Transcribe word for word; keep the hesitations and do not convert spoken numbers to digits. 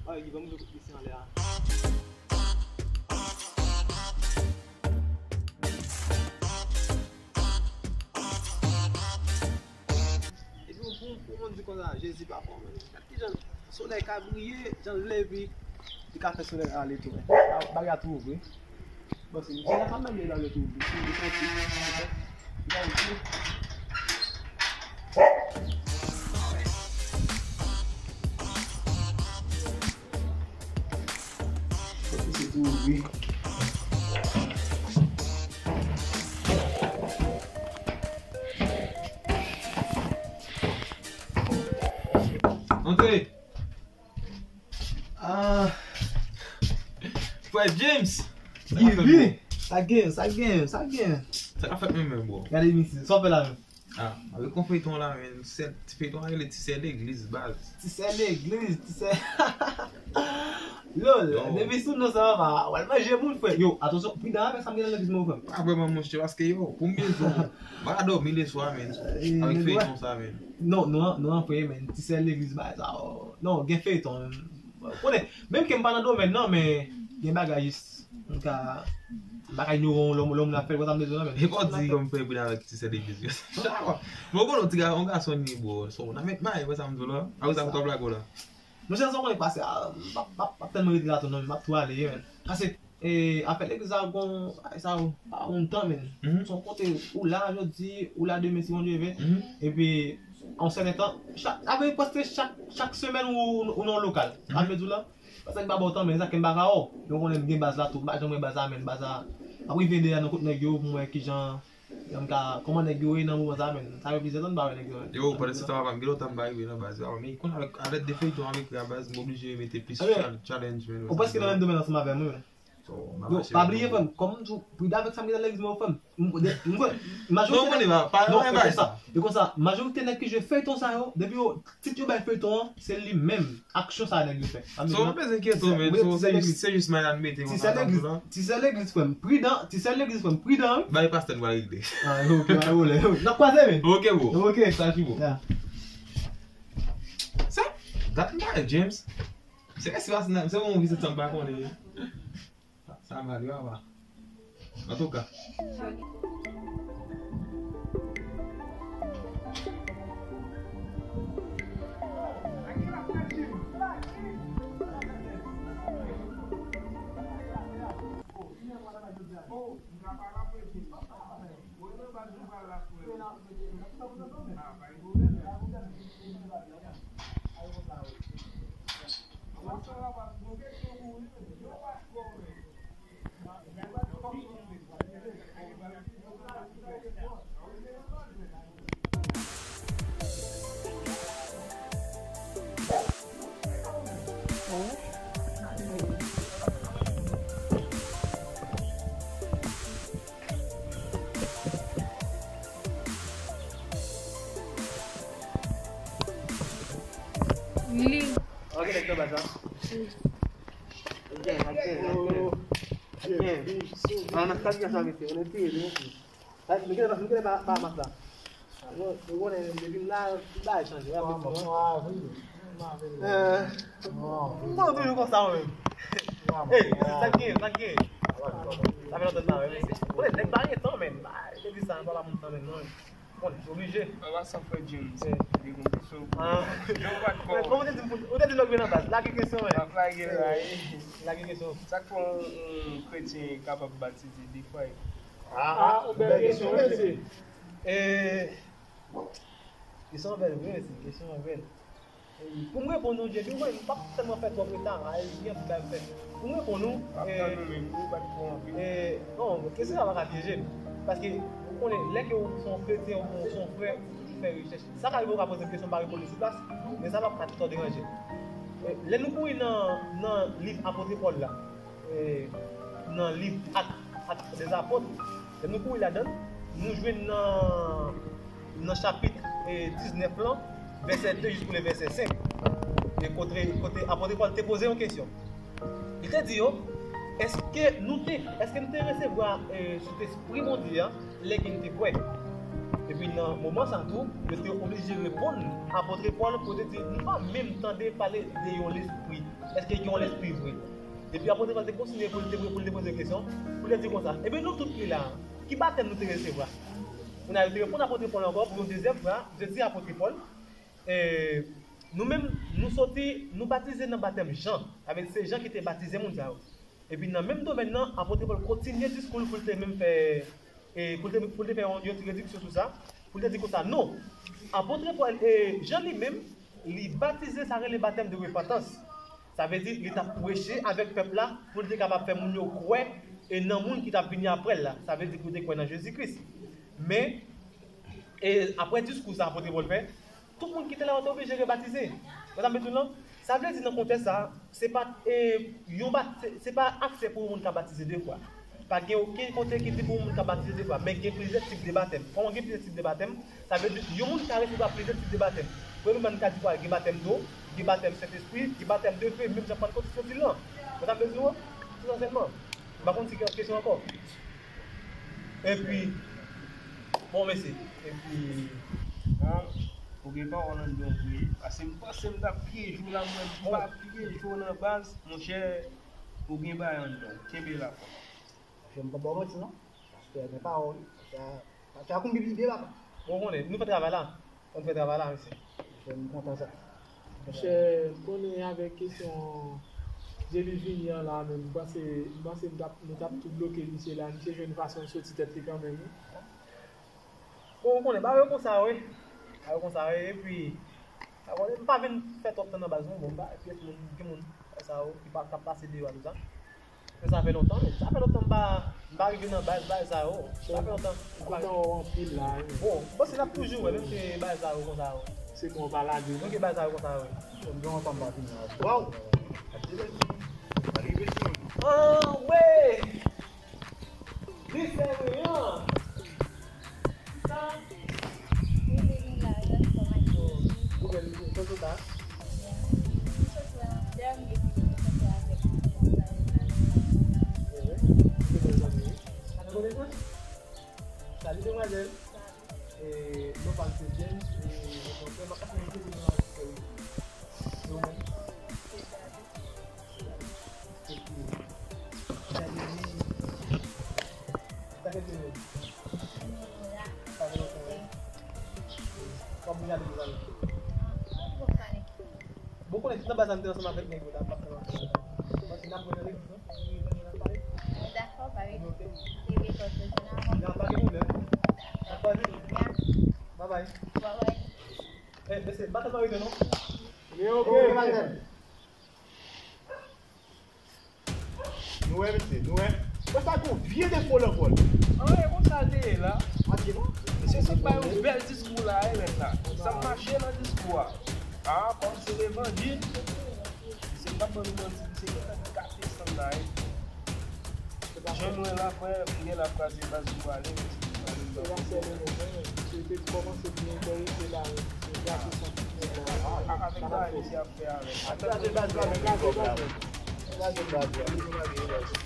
Ay, ban m gwo kout misye anlè a. Epi pou, pou, pou moun di konsa, Jezi pa fò, men. Gad kijan solèy ka briye, jan l leve, li ka fè solèy ale tou, men. Bagay a twò vre. Bon, se misye la pa menm li la, li tou, li santi. Antre. Ah. Frè James. Sa k ap fèt, bro? Sa gen, sa gen, sa gen. Sa k ap fèt menm, menm, bro? Gade misye, sa w fè la menm? Ah, avèk yon feyton la, men, sè, ti feyton an rele Ti Sè Legliz, baz. Ti Sè Legliz, Ti Sè. Yo, depi sou non sa, papa, w al manje moun, frè. Yo, atansyon, pridan avèk sa m gen nan legliz mwen, frè. Pa vrèman, monchè, paske, yo, pou m byen di w, m pa ka dòmi leswa, men, avèk feyton sa, men. Non, non, non, frè, men, Ti Sè Legliz, baz, sa, oh. Non, gen feyton, men. Konnen, menm ke m pa nan domèn nan, men gen bagay jis, m ka, m pa ka inyore yon lòm, lòm nan fè, wè sa m bezwen nan, men. E pa w di kòm frè Bri avèk Ti Sè Legliz yo. Bon, konnen ti ga-, yon gason ni, bro. So, n a met may, wè sa m di w la. A wè sa m t ap lage w la. Monchè, sa w konnen pase a, m p ap, m p ap, m p ap tèlman rete la tou, non, men m ap tou ale, ye, men. Pase, e, afè legliz la, gon, bagay sa yo, pa yon tan, men. Se yon kote, ou la jodi, ou la demen, si Bondye vle. Epi, yon sèten tan, chak, sa vle di prèske chak, chak semèn ou, ou nan yon lokal. Sa vle di w la, Paske m pa ba w tan, men sa ke m pa ka wè w. Yo konnen m gen baz la tou, m pa janm wè baz la, men baz la ap rive deyò nan kot nèg yo pou m wè kijan, jan m ka, kòman nèg yo ye nan moman sa, men sa fè plizyè tan m pa wè nèg yo, men. Yo, pandan se tan, papa, m gen lontan m pa rive nan baz la, men konn avèk, avèk de feyton avèk la baz, m oblije mete plis chal-, challenge, men. Ou prèske nan menm domèn ansanm avè m, wi, men. So, m ap mache. Yo, pa bliye, frè m, kòm m di w, pridan avèk sa m gen nan legliz mwen, frè m. M, de, m, frè, majorite nèg, non, e konsa, e konsa, majorite nèg ki jwe feyton sa yo, depi yo, tit yo bay feyton an, se li menm, aksyon sa nèg yo fè. So, ou pa bezwen enkyete w, men, so, se jis, se jis may la n mete konsa, Ti Sè Legliz, Ti Sè Legliz, frè m, pridan, Ti Sè Legliz, frè m, pridan, wi. Bay pastè n pral regle. Ah, ok, pa gen pwoblèm. N ap kwaze, men. Ok, bro. Ok, sa ki bon. Sa, dat m pa wè James. Se, se, se, se yon vizit sa m pa konnen. Sa, sa mal, wi, papa. Antouka. Li. Ok, nèg nan baz la. Gen, gen, gen, gen. Ah, nan sa gen sa, mesye, on est payé, mesye. Sa, nou gen, nou gen pa, pa mas la. Bon, nou konnen, depi m la, tout bagay chanje, wi, apre tout. Eh, m pa toujou konsa, mwen menm. Hey, sa k gen, sa k gen. Sa fè lontan m pa wè, mesye. Ou konnen, nèg pa gen tan, men. Depi sa, m pa ba moun tan, men, non. Bon, oblije. An pasan, frè James, li gen kesyon pou ou. Ah. Jan ou pa t fò. Kòman ou te di m pou, ou te di lòk vin anba, lage kesyon, men. M ap lage la, wi. Lage kesyon. Sa k fè yon, yon kretyen kapab batize de fwa? Ah, ah, bèl kesyon, mesye. E, kesyon an bèl vre, mesye, kesyon an bèl. Pou m reponn ou, Djedi, mwen, m p ap tèlman fè twòp reta, a, e byen pou bay m fè. Pou m reponn ou, e, e, non, kesyon sa pa ka pyeje m. Paske, ou konnen, lè ke ou se yon kretyen, ou se yon frè, ou fè rechèch. Sa ka rive ou ka poze m kesyon, m pa reponn li sou plas, men sa p ap ka twò deranje m. E, lè nou kouri nan, nan liv apot Pòl la, e, nan liv Ak, Ak dèzapot, lè nou kouri ladan l, nou jwenn nan, nan chapit, e, diznèf lan, vèsè de jis pou le vèsè senk. E kote, kote apot Pòl te poze yon kesyon. Li te di yo, èske nou te, èske nou te resevwa, e, Sentespri Bondye a lè ke nou te kwè? Epi nan moman sa tou, yo te oblije reponn apot Pòl pou yo te di, nou pa menm tande pale de yon lespri. Èske gen yon lespri vre? Epi apot Pòl te kontinye pou l te, pou l te poze kesyon, pou l te di konsa, ebyen nou tout ki la, ki batèm nou te resevwa? Kounye a, yo te reponn apot Pòl ankò pou yon dezyèm fwa, yo di apot Pòl, e, nou menm, nou soti, nou batize nan batèm Jan. Sa vle di se Jan ki te batize moun sa yo. Epi nan menm domèn nan, apot Pòl kontinye diskou l pou l te menm fè, e, pou l te, pou l te fè yon, yon ti rediksyon sou sa, pou l te di konsa, non, apot Pòl, e, Jan li menm, li batize, sa rele batèm de repantans. Sa vle di, li t ap preche avèk pèp la pou l te kapab fè moun yo kwè e nan moun ki t ap vini apre l la. Sa vle di pou yo te kwè nan Jezi Kris. Men, e, apre diskou sa apot Pòl fè, tout moun ki te la yo te oblije rebatize. Wè sa m vle di w lan? Sa vle di nan kontèks sa, se pa, e, yon ba-, se, se pa aksè pou yon moun ka batize de fwa. Pa gen okenn kote ki di pou yon moun ka batize de fwa, men gen plizyè tip de batèm. Kòman gen plizyè tip de batèm? Sa vle di, yon moun ka resevwa plizyè tip de batèm. Premye moun ka di, gen batèm dlo, gen batèm Sentespri, gen batèm de fe, menm jan Pantekòtis yo di l lan. Wè sa m vle di w? Tou sa sèlman. M pa konn si gen lòt kesyon ankò. Epi, bon, mèsi. Epi, bon, ou gen pawòl anndan vre. Paske m panse m t ap pyeje w la, mwen, m pa pyeje w nan baz, monchè, ou gen bagay anndan. Kenbe la, frè. Monchè, m p ap ba w manti, non. Pastè gen pawòl. Pastè a, pastè a konn Bib li byen, papa. Bon, ou konnen, nou fè travay la. Ann fè travay la, mesye. Monchè, m kontan sa. Monchè, m konnen avèk kesyon Djeli vini an la menm, m panse, m panse m t ap, nou t ap tou bloke misye la. Misye jwenn fason l soti tèt li kanmenm, wi. Bon, ou konnen, bagay yo konsa, wi. Bagay yo konsa, wi. Epi, pa konnen, m pa vin fè twòp tan nan baz, non. Bon, m pa, epi moun, gen moun, sa yo, ki pa, k ap pase deyò a, tou sa. Men sa fè lontan, men sa fè lontan m pa, m pa rive nan baz, bagay sa yo. Sa fè lontan m pa. Kontan w anpil la, wi. Bon, m panse n ap toujou wè, menm ke bagay sa yo konsa yo. Se bon, pa lage, non. Menm ke bagay sa yo konsa yo. M gen lontan m pa vini la. Waw! Anwe! Li sèvi an. Sa. Ou menm, kote w ta? Salut, demwazèl. E, non pa m se James, e, mwen se James. Epi, sa vle di, sa fè lontan, wi. W ap bouje avèk yo, wi. Bon, konnen, tout nan baz la, m te ansanm avèk nèg yo la, m ap fè ansanm. Bon, si n ap jwenn nan legliz, non? Wi, jwenn nan pale. Dakò, pa gen. Ok. Epi, kòt yo jwenn avè m. Ya, pa gen pwoblèm. N ap kwaze. Ya. Bye bye. Bye bye. Eh, mesye, batèm nan rive, non? Li ok. Ok, batèm. Nou wè, mesye, nou wè. Wè sa gon vye defo nan kò l. An, e konsa l te ye la. Mesye sot bay yon bèl diskou la, e mèt la. Sa mache nan diskou a. A, kòm se levanjil. Misye pa ban nou manti, misye gentan gate san la, e. Jan nou wè la, frè, m gen la kraze baz ou pale, mesye. Se la sèl e nou, men, misye te kòmanse byen, men se la, se kraze san. A, avèk bagay misye ap fè avèk. Kraze baz la, men kraze baz la. Kraze baz la.